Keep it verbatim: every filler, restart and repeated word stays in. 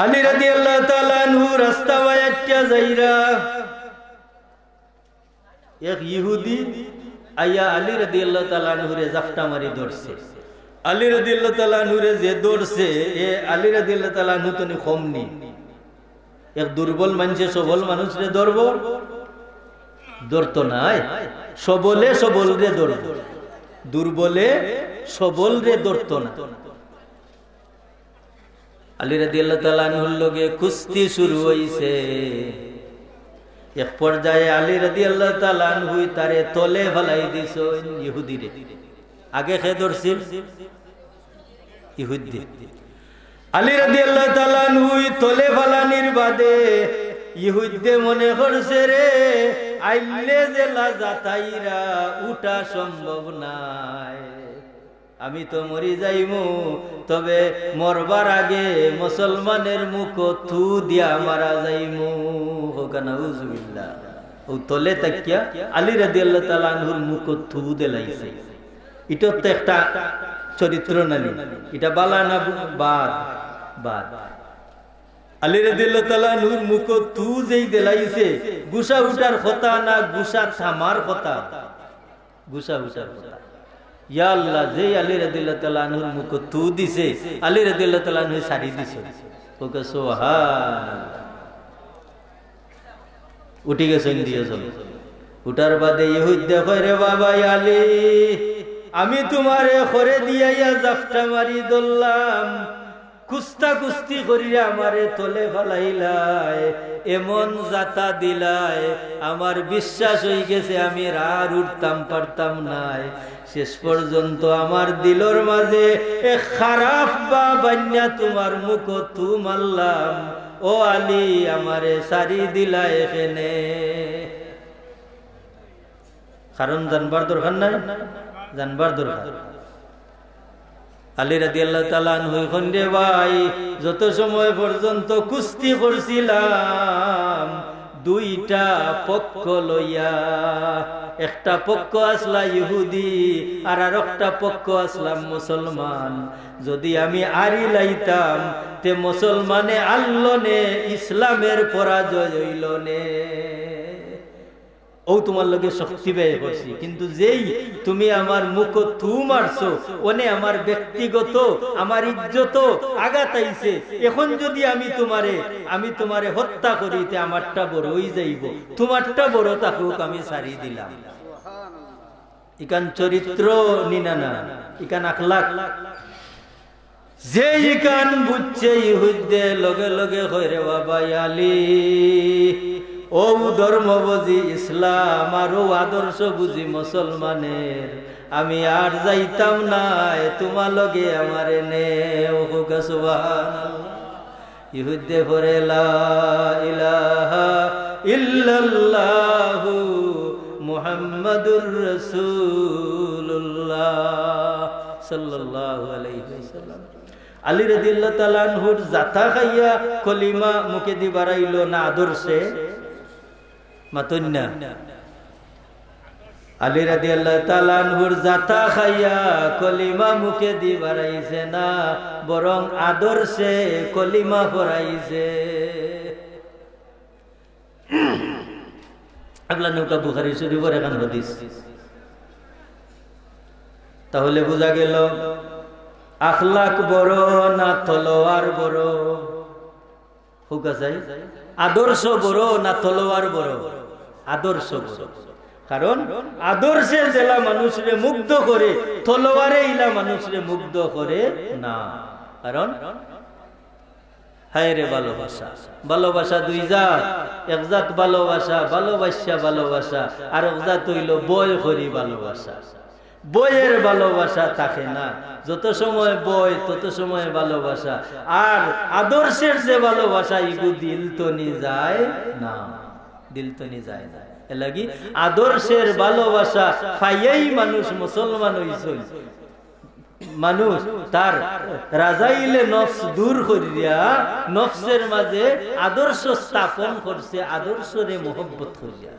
আলী রাদিয়াল্লাহু তাআলা আনহু রাস্তা বায় আটিয়া যাইরা, এক ইহুদি আইয়া আলী রাদিয়াল্লাহু তাআলা আনহুরে জাপটা মারি ধরছে। আলী রাদিয়াল্লাহু তাআলা আনহুরে যে ধরছে, এ আলী রাদিয়াল্লাহু তাআলা আনহু তনে কম নি। এক দুর্বল মানষে সবল মানুষরে ধরবো? ধরতো নায়। সবলে সবলরে ধরবো, দুর্বলে সবলরে ধরতো না। আলী রাদিয়াল্লাহু তাআলা আনহুর লগে কুস্তি শুরু অইছে। এক পর্যায়ে আলী রাদিয়াল্লাহু তাআলা আনহুই তারে তলে ফালাই দিছইন, ইহুদিরে। আগে কে ধরছিল? ইহুদি। আলী রাদিয়াল্লাহু তাআলা আনহুই তলে ফালানির বাদে ইহুদিয়ে মনে করছে, রে, আইলে যেলা জাতাইরা, উঠা সম্ভব নায়। আমি তো মরি যাইমু, তবে মরবার আগে মুসলমানের মুখো থু দিয়া মারা যাইমু। কউক্কা নাউজুবিল্লাহ। অউ তলে থাকিয়া আলী রাদিয়াল্লাহু তাআলা আনহুর মুখো থু দিলাইছে। ইটা তো একটা চরিত্র নানি? ইটা বালা না বাদ? বাদ। আলী রাদিয়াল্লাহু তাআলা আনহুর মুখো থু যেই দিলাইছে, গুসা উঠার কথা না গুসা থামার কথা? গুসা উঠার কথা। ইয়া আল্লাহ, যেই আলী রাদিয়াল্লাহু তাআলা আনহুর মুখো থু দিছে, আলী রাদিয়াল্লাহু তাআলা আনহু ছাড়ি দিছে। কউক্কা সুবহানাল্লাহ। উঠি গেছইন দুইজন। উঠার বাদে ইহুদিয়ে কয়, রে বাবা আলী, আমি তুমারে খরে দিয়া ইয়া জাপটা মারি ধরলাম, কুস্তা কুস্তি করিয়া আমারে তলে ফালাইলায়, এমন জাতা দিলায়, আমার বিশ্বাস অইগেছে আমি আর উঠতাম পারতাম নায়। শেষ পর্যন্ত আমার দিলর মাঝে এক খারাপ ভাব আনিয়া তুমার মুখো থু মারলাম। ও আলী, আমারে ছাড়ি দিলায় কেনে? কারণ জানবার দরকার নাই? জানবার দরকার। আলী রাদিয়াল্লাহু তাআলা আনহুই কইন, রে ভাই, যত সময় পর্যন্ত কুস্তি করছিলাম, দুইটা পক্ষ লইয়া, একটা পক্ষ আছলা ইহুদি, আর আরোকটা পক্ষ আছলাম মুসলমান। যদি আমি আরি লাইতাম, তে মুসলমানে আরলো নে, ইসলামের পরাজয় অইলো নে। অউ তুমার লগে শক্তি ব্যয় করছি, কিন্তু যেই তুমি আমার মুখো থু মারছো, অনে আমার ব্যক্তিগত, আমার ইজ্জত আঘাত আইছে। এখন যদি আমি তুমারে, আমি তুমারে হত্যা করি, তে আমারটা বড় অই যাইবো, তুমারটা বড় থাকুক, আমি ছাড়ি দিলাম। ইখান চরিত্র নি না, না, ইখান আখলাক। যে ইখান বুঝছে ইহুদিয়ে লগে লগে কয়, রে বাবা আলী, অউ ধর্ম বুঝি ইসলাম আর অউ আদর্শ বুঝি মুসলমানের, আমি আর যাইতাম নায়, তুমার লগে আমারে নেও। কউক্কা সুবহানাল্লাহ। ইহুদিয়ে পড়ে, লা ইলাহা ইল্লাল্লাহু মুহাম্মাদুর রাসূলুল্লাহ সাল্লাল্লাহু আলাইহি ওয়াসাল্লাম। আলী রাদিয়াল্লাহু তাআলা আনহুর জাতা খাইয়া কলিমা মুখেদি বারাইলো না আদর্শে? মাতইন না। আলী রাদিয়াল্লাহু তাআলা আনহুর জাতা খাইয়া কলিমা মুখেদি বারাইছে না, বরং আদর্শে কলিমা পড়াইছে। আবলা নৌকা বুখারী শরীফর এখান হাদিস। তাহলে বুঝা গেল, আখলাক বড় না তলোয়ার বড়? কউক্কা চাই, আদর্শ বড় না তলোয়ার বড়? আদর্শ বড়। কারণ আদর্শে যেলা মানুষরে মুগ্ধ করে, তলোয়ারে ইলা মানুষরে মুগ্ধ করে না। কারণ হায় রে ভালোবাসা, ভালোবাসা দুই জাত, এক জাত ভালোবাসা, ভালোবাসা, ভালোবাসা, আর এক জাত অইলো ভয় করি ভালোবাসা। ভয়ের ভালোবাসা থাকে না, যত সময় ভয় তত সময় ভালোবাসা। আর আদর্শের যে ভালোবাসা, ইগু দিল তনি যায় না, দিল তনি যায় না। এরলাগি আদর্শের ভালোবাসা পাইয়াউ মানুষ মুসলমান অইছইন। মানুষ তার রাজাইলে নফস দূর করিয়া নফসের মাঝে আদর্শ স্থাপন করছে, আদর্শরে মহব্বত করিয়া।